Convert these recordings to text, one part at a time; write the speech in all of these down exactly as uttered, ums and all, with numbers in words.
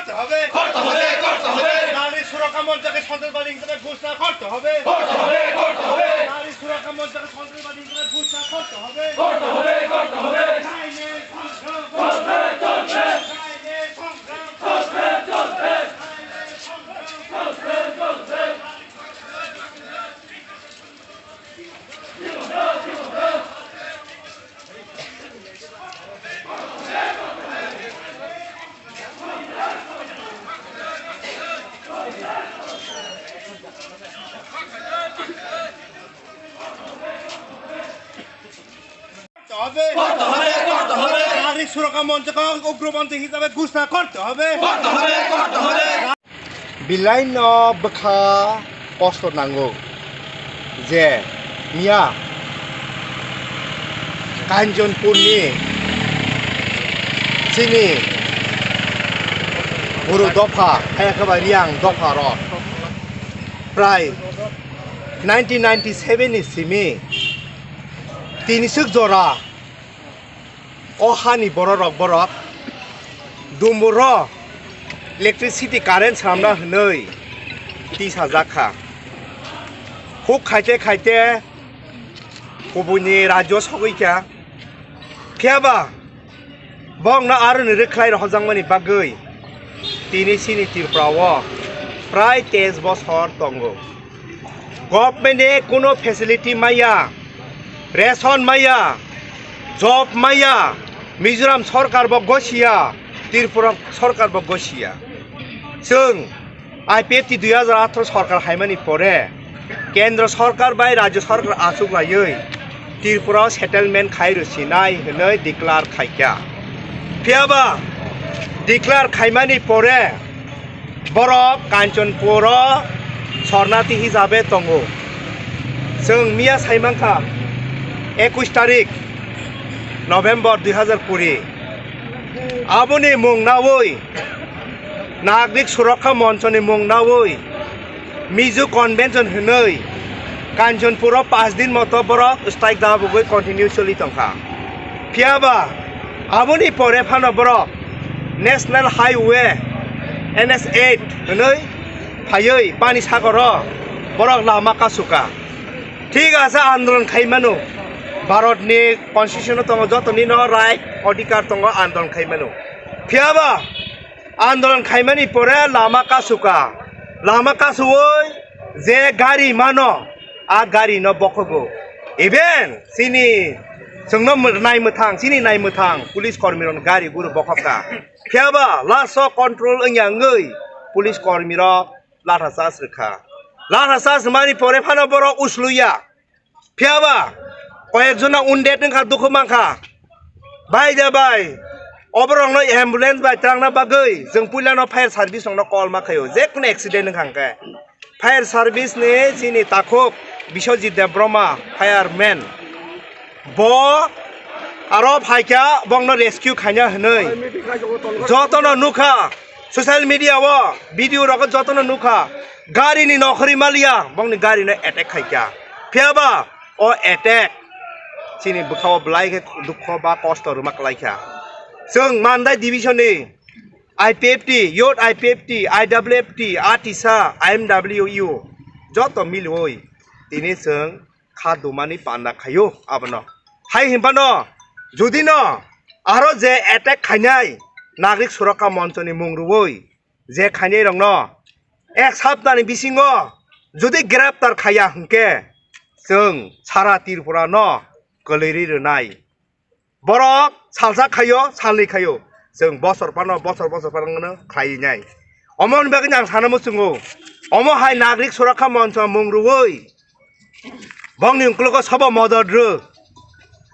করতে হবে। করতে হবে, করতে হবে। নারী সুরক্ষা মঞ্চকে সন্ত্রাসবাদী হিসেবে ঘোষণা করতে হবে। করতে হবে, করতে হবে। নারী সুরক্ষা মঞ্চকে সন্ত্রাসবাদী হিসেবে ঘোষণা করতে হবে। করতে হবে, করতে হবে। আইনের সংগ্রাম চলবে, চলবে। আইনের সংগ্রাম চলবে, চলবে। আইনের সংগ্রাম চলবে, চলবে। করতে হবে, করতে হবে। নারী সুরক্ষা মঞ্চকে উগ্রপন্থী হিসাবে ঘোষণা করতে হবে। করতে হবে, করতে হবে। Bilaino bwkha kosto nango je miya Kanchanpurni chini Bru dopha, haya khe ba Riang dopha rok prai nineteen ninety-seven ni simi tini swk jora o hani bororok borok Dumburo electricity current swnamna hwnwi tisajak kha. Huk khaite khaite kubuini rajyo sogwi kha. Phiya ba bongno aroni rwkhlai rohorjakmani bagwi tini chini Tripura o prai teis bosor tongo. Government ni kuno facility maya, ration maya, job maya, Mizoram sorkar bo gosiya, Tripura sorkar bo gosiya. Chwng I P F T dui hajar atharo sorkar haimani pore Kendra sorkar bai rajyo sorkar achuk laiwi Tripura o settlement khai rwsinai hwnwi declare khaikha. Phiya ba declare khaimani pore borok Kanchanpur o sornati hisabe tongo. Chwng miya saimankha ekush tarik November dui hajar kuri. Aboni mung nawi Nagrik Surakha Monchoni mung nawi Mizo Convention hwnwi Kanchanpuro pash din moto borok strike dabogwi continue choli tongkha. Phiya ba aboni pore phano borok National Highway N H eight hwnwi phaiwi Pani Sagoro borok lama kasuka. Thik ase, andolon khai mano. Bharatni constitution-o tongo, jotonino right, odhikar tongo, andolon khai mano. Phiya ba andolon khaimani pore lama kasuka. Lama kasuwi je gari mano, a gari no bokhogo. Even chini chwngno mw-, nai mwthang, chini nai mwthang police kormi rok gari guru bokhokka. Phiya ba last o control wngya wngwi police kormi rok latha charge rwkha. Latha charge rwmani pore phano borok usluya. Phiya ba koyek jona wounded wngkha, dukhu mankha. Bai de bai, oborokno ambulance bai twlangna bagwi chwng puilano fire service rokno call ma khaio, je kunu accident wngkha hwnkhe. Fire service ni chini takhuk Biswajit Debbarma, fireman, bo aro phaikha, bongno rescue khaina hwnwi. Jotono nukha, social media o video rogo jotono nukha, gari ni nokhorwi maliya, bongni gari no attack khaikha. Phiya ba o attack chini bwkha o belai khe dukho ba kosto rwma kwlaikha. Chwng Mandai division ni I P F T, Youth I P F T, I W F T, Atisa, I M W U, joto miliwi tini chwng kha dumani panda khaio abono. Hai hinphano judino aro je attack khainai Nagrik Surakha Monchoni mung rwui je khainai rokno ek saptani bisingo judi greptar khaiya hwnkhe chwng sara Tripura no kwlwirwi rwnai. Borok salsa khaio, salni khaio, chwng bosor phano, bosor bosor phano khlai nai. Omo ni bagwi ang sana muchungo, omo hai Nagrik Surakha Moncho mung rwui bongni ungkulugo sobo modot rw.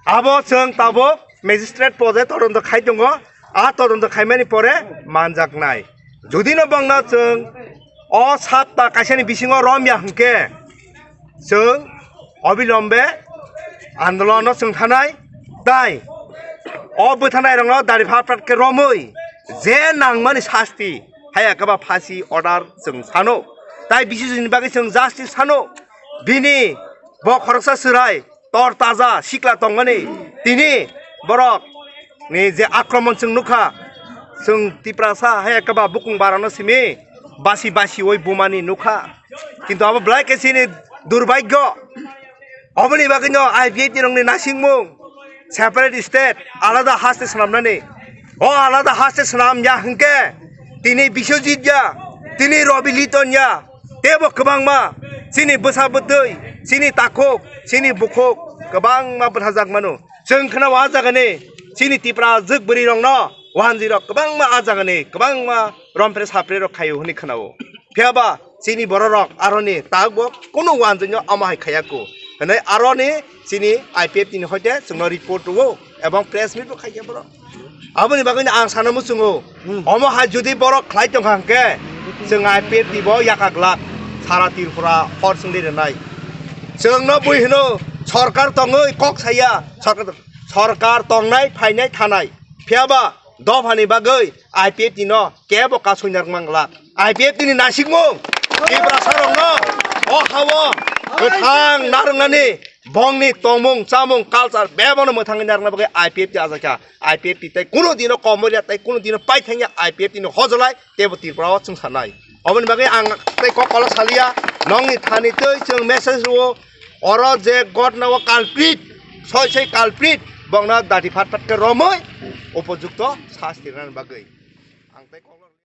Abo chwng tabuk magistrate pode todonto khai tongo. A todonto khaimani pore manjaknai. Judino bongno chwng o sapta kaisani bisingo romya hwnkhe, chwng obilombe andolono chwng thanai, tai o bwthanai rokno dari phat phat khe romwi je nangmani sasti haya khe ba phasi order chwng sano. Tai bisisini bagwi chwng justice sano. Bini bo khoroksa chwrai tor taja sikla tongmani tini borok ni je akromon chwng nukha, chwng Tiprasa hai khe ba bukung barano simi basi basi oi bumani nukha. Kintu abo belai khe chini durbhagyo. Oboni bagwino I P F T rokni naisingmung separate state alada haste swnamnani. O alada haste swnam ya hwnkhe tini Biswajit ya, tini Rabi Liton ya, tebo kwbangma chini bwsa bwtwi, chini takhuk, chini bukhuk kwbangma bwthajak mano. Chwng khna o a jagani chini Tipra jwk bwrwi rokno wanjwi rok kwbangma a jagani kwbangma rompre sapre rok khaio hwnwi khna o. Phiya ba chini borok rok aroni tabuk bo kunu wanjwino omo hai khaiya kho hwnwi aroni chini I P F T ni hoite chwngno report rwo ebong press meet bo khaikha borok. Aboni bagwino ang sana muchungo, hmm, omo hai jodi borok khlai tongkha hwnkhe chwng I P F T bo yakak lak sara Tripura hor chwngdi rwnai. Chwngno bui hwno sorkar tongwi kok saya, sorkar, sorkar tongnai phainai thanai. Phiya ba dophani bagwi I P F T no kebo kasui narwkmang glak. I P F T ni naisingmung Tiprasa rokno o hao kwthang narwknani bongni tongmung chamung culture bebono mwthangwi narwkna bagwi I P F T ajakha. I P F T tei kunu dino komorya tei kunu dino paithangya I P F T ni hojolai tebo Tripura o chwng sanai. Oboni bagwi ang tei kok kola saliya nongni thani tei chwng message rwo. Oro je gotna o culprit, soi soi culprit, bongno dati phat phat khe romwi upojukto sasti rwna bagwi. Ang tei kokno